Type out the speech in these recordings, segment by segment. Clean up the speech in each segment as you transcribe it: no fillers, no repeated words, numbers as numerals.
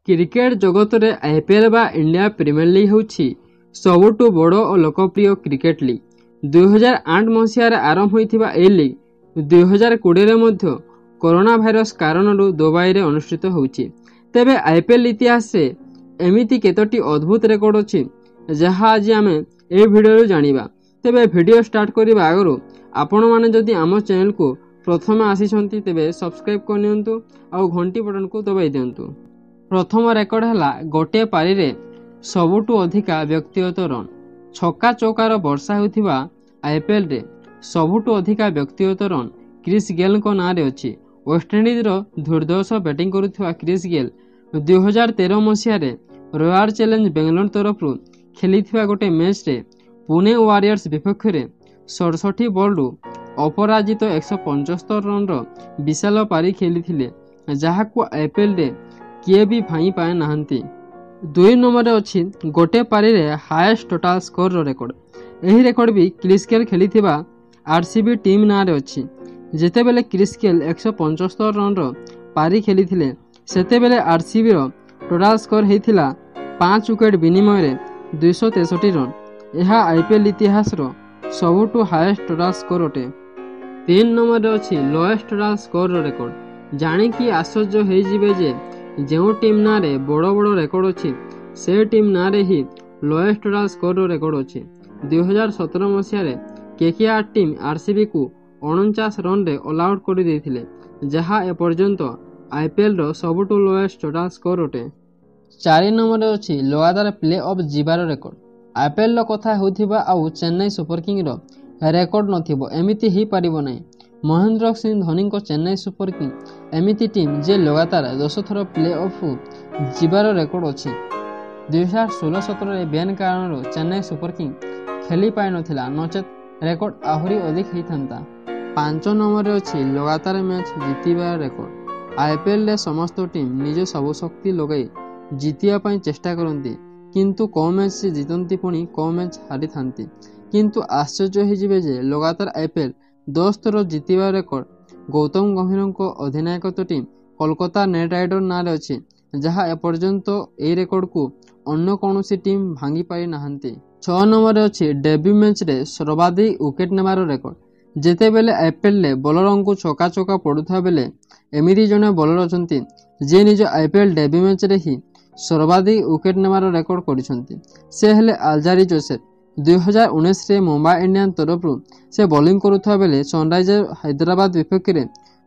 Cricket ଜଗତରେ IPL ବା India premier league ହେଉଛି ସବୁଠୁ ବଡ଼ ଓ ଲୋକପ୍ରିୟ କ୍ରିକେଟ ଲିଗ୍। 2008 ମସିହାରେ ଆରମ୍ଭ ହୋଇଥିବା ଏହି ଲିଗ୍ 2020ରେ ମଧ୍ୟ କରୋନା ଭାଇରସ କାରଣରୁ ଦୁବାଇରେ ଅନୁଷ୍ଠିତ ହେଉଛି। ତେବେ ଆଇପିଏଲ୍ ଇତିହାସରେ ଏମିତି କେତୋଟି ଅଦ୍ଭୁତ ରେକର୍ଡ ଅଛି, ଯାହା ଆଜି ଆମେ ଏହି ଭିଡ଼ିଓରୁ ଜାଣିବା। ତେବେ ଭିଡ଼ିଓ ଷ୍ଟାର୍ଟ କରିବା ଆଗରୁ ଆପଣମାନେ ଯଦି ଆମ ଚ୍ୟାନେଲକୁ ପ୍ରଥମେ ଆସିଛନ୍ତି, ତେବେ ସବସ୍କ୍ରାଇବ୍ କରିନିଅନ୍ତୁ ଆଉ ଘଣ୍ଟି ବଟନକୁ ଦବାଇ ଦିଅନ୍ତୁ। ପ୍ରଥମ ରେକର୍ଡ ହେଲା ଗୋଟିଏ ପାରିରେ ସବୁଠୁ ଅଧିକା ବ୍ୟକ୍ତିଗତ ରନ୍। ଛକା ଚୌକାର ବର୍ଷା ହେଉଥିବା ଆଇପିଏଲ୍ରେ ସବୁଠୁ ଅଧିକା ବ୍ୟକ୍ତିଗତ ରନ୍ କ୍ରିସ୍ ଗେଲ୍ଙ୍କ ନାଁରେ ଅଛି। ୱେଷ୍ଟଇଣ୍ଡିଜ୍ର ଦୁର୍ଦ୍ଧର୍ଷ ବ୍ୟାଟିଂ କରୁଥିବା କ୍ରିସ୍ ଗେଲ୍ 2013 ମସିହାରେ ରୟାଲ ଚ୍ୟାଲେଞ୍ଜ ବାଙ୍ଗାଲୋର ତରଫରୁ ଖେଳିଥିବା ଗୋଟେ ମ୍ୟାଚ୍ରେ ପୁନେ ୱାରିୟର୍ସ ବିପକ୍ଷରେ 67 ବଲ୍ରୁ ଅପରାଜିତ 175 ରନ୍ର ବିଶାଳ ପାରି ଖେଳିଥିଲେ, ଯାହାକୁ ଆଇପିଏଲ୍ରେ କିଏ ବି ଭାଙ୍ଗି ପାରି ନାହାନ୍ତି। 2 ନମ୍ବରରେ ଅଛି ଗୋଟେ ପାରିରେ ହାଏଷ୍ଟ ଟୋଟାଲ ସ୍କୋରର ରେକର୍ଡ। ଏହି ରେକର୍ଡ ବି କ୍ରିସ୍ ଗେଲ୍ ଖେଳିଥିବା ଆର୍ସିବି ଟିମ୍ ନାଁରେ ଅଛି। ଯେତେବେଳେ କ୍ରିସ୍ ଗେଲ୍ 175 ରନ୍ର ପାରି ଖେଳିଥିଲେ, ସେତେବେଳେ ଆର୍ସିବିର ଟୋଟାଲ ସ୍କୋର ହେଇଥିଲା 5 ୱିକେଟ୍ ବିନିମୟରେ 263 ରନ୍। ଏହା ଆଇପିଏଲ୍ ଇତିହାସର ସବୁଠୁ ହାଏଷ୍ଟ ଟୋଟାଲ ସ୍କୋର ଅଟେ। 3 ନମ୍ବରରେ ଅଛି ଲୋଏଷ୍ଟ ଟୋଟାଲ ସ୍କୋରର ରେକର୍ଡ। ଜାଣିକି ଆଶ୍ଚର୍ଯ୍ୟ ହେଇଯିବେ ଯେ ଯେଉଁ ଟିମ୍ ନାଁରେ ବଡ଼ ବଡ଼ ରେକର୍ଡ ଅଛି, ସେ ଟିମ୍ ନାଁରେ ହିଁ ଲୋଏଷ୍ଟ ଟୋଟାଲ ସ୍କୋରର ରେକର୍ଡ ଅଛି। 2017 ମସିହାରେ କେକେଆର୍ ଟିମ୍ ଆର୍ସିବିକୁ 49 ରନ୍ରେ ଅଲ୍ ଆଉଟ୍ କରିଦେଇଥିଲେ, ଯାହା ଏପର୍ଯ୍ୟନ୍ତ ଆଇପିଏଲ୍ର ସବୁଠୁ ଲୋଏଷ୍ଟ ଟୋଟାଲ ସ୍କୋର ଅଟେ। 4 ନମ୍ବରରେ ଅଛି ଲଗାତାର ପ୍ଲେ ଅଫ୍ ଯିବାର ରେକର୍ଡ। ଆଇପିଏଲ୍ର କଥା ହେଉଥିବା ଆଉ ଚେନ୍ନାଇ ସୁପର କିଙ୍ଗର ରେକର୍ଡ ନଥିବ, ଏମିତି ହେଇପାରିବ ନାହିଁ। ମହେନ୍ଦ୍ର ସିଂ ଧୋନିଙ୍କ ଚେନ୍ନାଇ ସୁପର କିଙ୍ଗ ଏମିତି ଟିମ୍ ଯେ ଲଗାତାର 10 ଥର ପ୍ଲେ ଅଫ୍କୁ ଯିବାର ରେକର୍ଡ ଅଛି। 2016-17ରେ ବ୍ୟାନ୍ କାରଣରୁ ଚେନ୍ନାଇ ସୁପର କିଙ୍ଗ ଖେଳି ପାରିନଥିଲା, ନଚେତ୍ ରେକର୍ଡ ଆହୁରି ଅଧିକ ହେଇଥାନ୍ତା। 5 ନମ୍ବରରେ ଅଛି ଲଗାତାର ମ୍ୟାଚ୍ ଜିତିବାର ରେକର୍ଡ। ଆଇପିଏଲ୍ରେ ସମସ୍ତ ଟିମ୍ ନିଜ ସବୁ ଶକ୍ତି ଲଗାଇ ଜିତିବା ପାଇଁ ଚେଷ୍ଟା କରନ୍ତି, କିନ୍ତୁ କେଉଁ ମ୍ୟାଚ୍ ସେ ଜିତନ୍ତି ପୁଣି କେଉଁ ମ୍ୟାଚ୍ ହାରିଥାନ୍ତି। କିନ୍ତୁ ଆଶ୍ଚର୍ଯ୍ୟ ହେଇଯିବେ ଯେ ଲଗାତାର ଆଇପିଏଲ୍ 10 ଥର ଜିତିବା ରେକର୍ଡ ଗୌତମ ଗମ୍ଭୀରଙ୍କ ଅଧିନାୟକତ୍ୱ ଟିମ୍ କୋଲକାତା ନାଇଟ୍ ରାଇଡର ନାଁରେ ଅଛି, ଯାହା ଏପର୍ଯ୍ୟନ୍ତ ଏହି ରେକର୍ଡକୁ ଅନ୍ୟ କୌଣସି ଟିମ୍ ଭାଙ୍ଗି ପାରି ନାହାନ୍ତି। 6 ନମ୍ବରରେ ଅଛି ଡେବ୍ୟୁ ମ୍ୟାଚ୍ରେ ସର୍ବାଧିକ ୱିକେଟ୍ ନେବାର ରେକର୍ଡ। ଯେତେବେଳେ ଆଇପିଏଲ୍ରେ ବୋଲରଙ୍କୁ ଛକା ଚୌକା ପଡ଼ୁଥିବା ବେଳେ ଏମିତି ଜଣେ ବୋଲର ଅଛନ୍ତି, ଯିଏ ନିଜ ଆଇପିଏଲ୍ ଡେବ୍ୟୁ ମ୍ୟାଚ୍ରେ ହିଁ ସର୍ବାଧିକ ୱିକେଟ୍ ନେବାର ରେକର୍ଡ କରିଛନ୍ତି। ସେ ହେଲେ ଆଲଜାରି ଜୋସେଫ। 2019ରେ ମୁମ୍ବାଇ ଇଣ୍ଡିଆନ୍ ତରଫରୁ ସେ ବୋଲିଂ କରୁଥିବା ବେଳେ ସନରାଇଜର୍ସ ହାଇଦ୍ରାବାଦ ବିପକ୍ଷରେ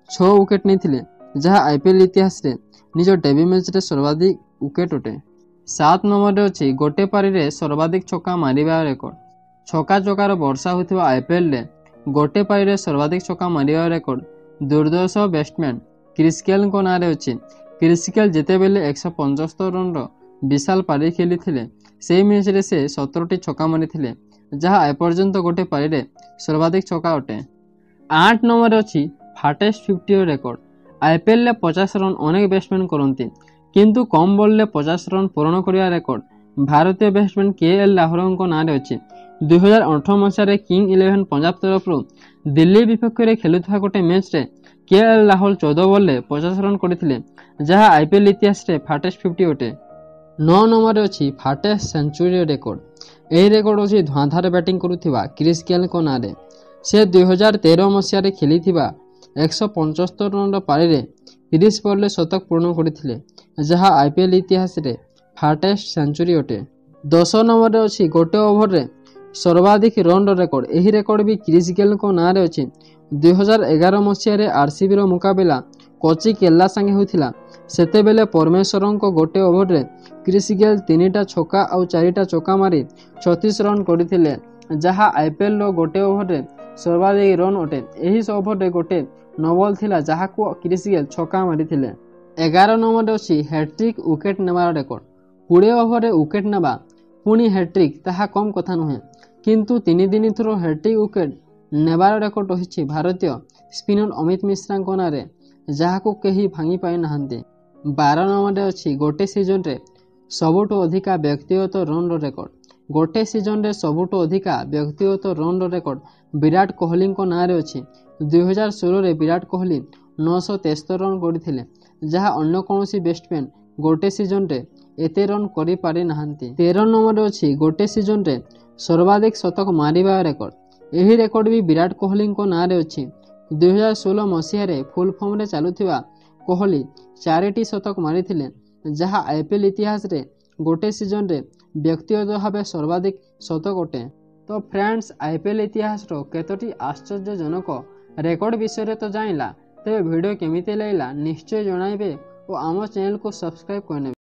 6 ୱିକେଟ୍ ନେଇଥିଲେ, ଯାହା ଆଇପିଏଲ୍ ଇତିହାସରେ ନିଜ ଡେବ୍ୟୁ ମ୍ୟାଚ୍ରେ ସର୍ବାଧିକ ୱିକେଟ୍ ଅଟେ। 7 ନମ୍ବରରେ ଅଛି ଗୋଟେ ପାରିରେ ସର୍ବାଧିକ ଛକା ମାରିବା ରେକର୍ଡ। ଛକା ଚୌକାର ବର୍ଷା ହେଉଥିବା ଆଇପିଏଲ୍ରେ ଗୋଟେ ପାରିରେ ସର୍ବାଧିକ ଛକା ମାରିବା ରେକର୍ଡ ଦୁର୍ଦ୍ଧର୍ଷ ବ୍ୟାଟ୍ସମ୍ୟାନ୍ କ୍ରିସ୍ ଗେଲ୍ଙ୍କ ନାଁରେ ଅଛି। କ୍ରିସ୍ ଗେଲ୍ ଯେତେବେଳେ 175 ରନ୍ର ବିଶାଳ ପାରି ଖେଳିଥିଲେ, ସେହି ମ୍ୟାଚ୍ରେ ସେ 17ଟି ଛକା ମାରିଥିଲେ, ଯାହା ଏପର୍ଯ୍ୟନ୍ତ ଗୋଟେ ପାରିରେ ସର୍ବାଧିକ ଛକା ଅଟେ। 8 ନମ୍ବରରେ ଅଛି ଫାଷ୍ଟେଷ୍ଟ ଫିଫ୍ଟିର ରେକର୍ଡ। ଆଇପିଏଲ୍ରେ 50 ରନ୍ ଅନେକ ବ୍ୟାଟ୍ସମ୍ୟାନ୍ କରନ୍ତି, କିନ୍ତୁ କମ୍ ବଲ୍ରେ 50 ରନ୍ ପୂରଣ କରିବା ରେକର୍ଡ ଭାରତୀୟ ବ୍ୟାଟ୍ସମ୍ୟାନ୍ କେ ଏଲ୍ ରାହୁଲଙ୍କ ନାଁରେ ଅଛି। 2018 ମସିହାରେ କିଙ୍ଗ ଇଲେଭେନ୍ ପଞ୍ଜାବ ତରଫରୁ ଦିଲ୍ଲୀ ବିପକ୍ଷରେ ଖେଳୁଥିବା ଗୋଟେ ମ୍ୟାଚ୍ରେ କେ ଏଲ୍ ରାହୁଲ 14 ବଲ୍ରେ 50 ରନ୍ କରିଥିଲେ, ଯାହା ଆଇପିଏଲ୍ ଇତିହାସରେ ଫାଷ୍ଟେଷ୍ଟ ଫିଫ୍ଟି ଅଟେ। 9 ନମ୍ବରରେ ଅଛି ଫାଷ୍ଟେଷ୍ଟ ସେଞ୍ଚୁରୀର ରେକର୍ଡ। ଏହି ରେକର୍ଡ ଅଛି ଧୂଆଁଧାର ବ୍ୟାଟିଂ କରୁଥିବା କ୍ରିସ୍ ଗେଲ୍ଙ୍କ ନାଁରେ। ସେ 2013 ମସିହାରେ ଖେଳିଥିବା 175 ରନ୍ର ପାରିରେ 30 ବଲ୍ରେ ଶତକ ପୂରଣ କରିଥିଲେ, ଯାହା ଆଇପିଏଲ୍ ଇତିହାସରେ ଫାଷ୍ଟେଷ୍ଟ ସେଞ୍ଚୁରୀ ଅଟେ। 10 ନମ୍ବରରେ ଅଛି ଗୋଟେ ଓଭରରେ ସର୍ବାଧିକ ରନ୍ର ରେକର୍ଡ। ଏହି ରେକର୍ଡ ବି କ୍ରିସ୍ ଗେଲ୍ଙ୍କ ନାଁରେ ଅଛି। 2011 ମସିହାରେ ଆର୍ସିବିର ମୁକାବିଲା କୋଚି କେରଲା ସାଙ୍ଗେ ହୋଇଥିଲା। ସେତେବେଳେ ପରମେଶ୍ୱରଙ୍କ ଗୋଟେ ଓଭରରେ କ୍ରିସ୍ ଗେଲ୍ 3ଟା ଛକା ଆଉ 4ଟା ଚୌକା ମାରି 36 ରନ୍ କରିଥିଲେ, ଯାହା ଆଇପିଏଲ୍ର ଗୋଟେ ଓଭରରେ ସର୍ବାଧିକ ରନ୍ ଅଟେ। ଏହି ଓଭରରେ ଗୋଟେ ନୋବଲ୍ ଥିଲା, ଯାହାକୁ କ୍ରିସ୍ ଗେଲ୍ ଛକା ମାରିଥିଲେ। 11 ନମ୍ବରରେ ଅଛି ହ୍ୟାଟ୍ରିକ୍ ୱିକେଟ୍ ନେବାର ରେକର୍ଡ। 20 ଓଭରରେ ୱିକେଟ୍ ନେବା ପୁଣି ହ୍ୟାଟ୍ରିକ୍, ତାହା କମ୍ କଥା ନୁହେଁ। କିନ୍ତୁ ତିନି ତିନି ଥର ହ୍ୟାଟ୍ରିକ୍ ୱିକେଟ୍ ନେବାର ରେକର୍ଡ ରହିଛି ଭାରତୀୟ ସ୍ପିନର ଅମିତ ମିଶ୍ରାଙ୍କ ନାଁରେ, ଯାହାକୁ କେହି ଭାଙ୍ଗି ପାରିନାହାନ୍ତି। 12 ନମ୍ବରରେ ଅଛି ଗୋଟେ ସିଜନରେ ସବୁଠୁ ଅଧିକା ବ୍ୟକ୍ତିଗତ ରନ୍ର ରେକର୍ଡ। ଗୋଟେ ସିଜନରେ ସବୁଠୁ ଅଧିକା ବ୍ୟକ୍ତିଗତ ରନ୍ର ରେକର୍ଡ ବିରାଟ କୋହଲିଙ୍କ ନାଁରେ ଅଛି। 2016ରେ ବିରାଟ କୋହଲି 973 ରନ୍ କରିଥିଲେ, ଯାହା ଅନ୍ୟ କୌଣସି ବ୍ୟାଟ୍ସମ୍ୟାନ୍ ଗୋଟେ ସିଜନରେ ଏତେ ରନ୍ କରିପାରି ନାହାନ୍ତି। 13 ନମ୍ବରରେ ଅଛି ଗୋଟେ ସିଜନରେ ସର୍ବାଧିକ ଶତକ ମାରିବା ରେକର୍ଡ। ଏହି ରେକର୍ଡ ବି ବିରାଟ କୋହଲିଙ୍କ ନାଁରେ ଅଛି। 2016 ମସିହାରେ ଫୁଲ୍ ଫର୍ମରେ ଚାଲୁଥିବା କୋହଲି 4ଟି ଶତକ ମାରିଥିଲେ, ଯାହା ଆଇପିଏଲ୍ ଇତିହାସରେ ଗୋଟେ ସିଜନରେ ବ୍ୟକ୍ତିଗତ ଭାବେ ସର୍ବାଧିକ ଶତକ ଅଟେ। ତ ଫ୍ରେଣ୍ଡସ୍, ଆଇପିଏଲ୍ ଇତିହାସର କେତୋଟି ଆଶ୍ଚର୍ଯ୍ୟଜନକ ରେକର୍ଡ ବିଷୟରେ ତ ଜାଣିଲା। ତେବେ ଭିଡ଼ିଓ କେମିତି ଲାଗିଲା ନିଶ୍ଚୟ ଜଣାଇବେ ଓ ଆମ ଚ୍ୟାନେଲକୁ ସବସ୍କ୍ରାଇବ୍ କରିନେବେ।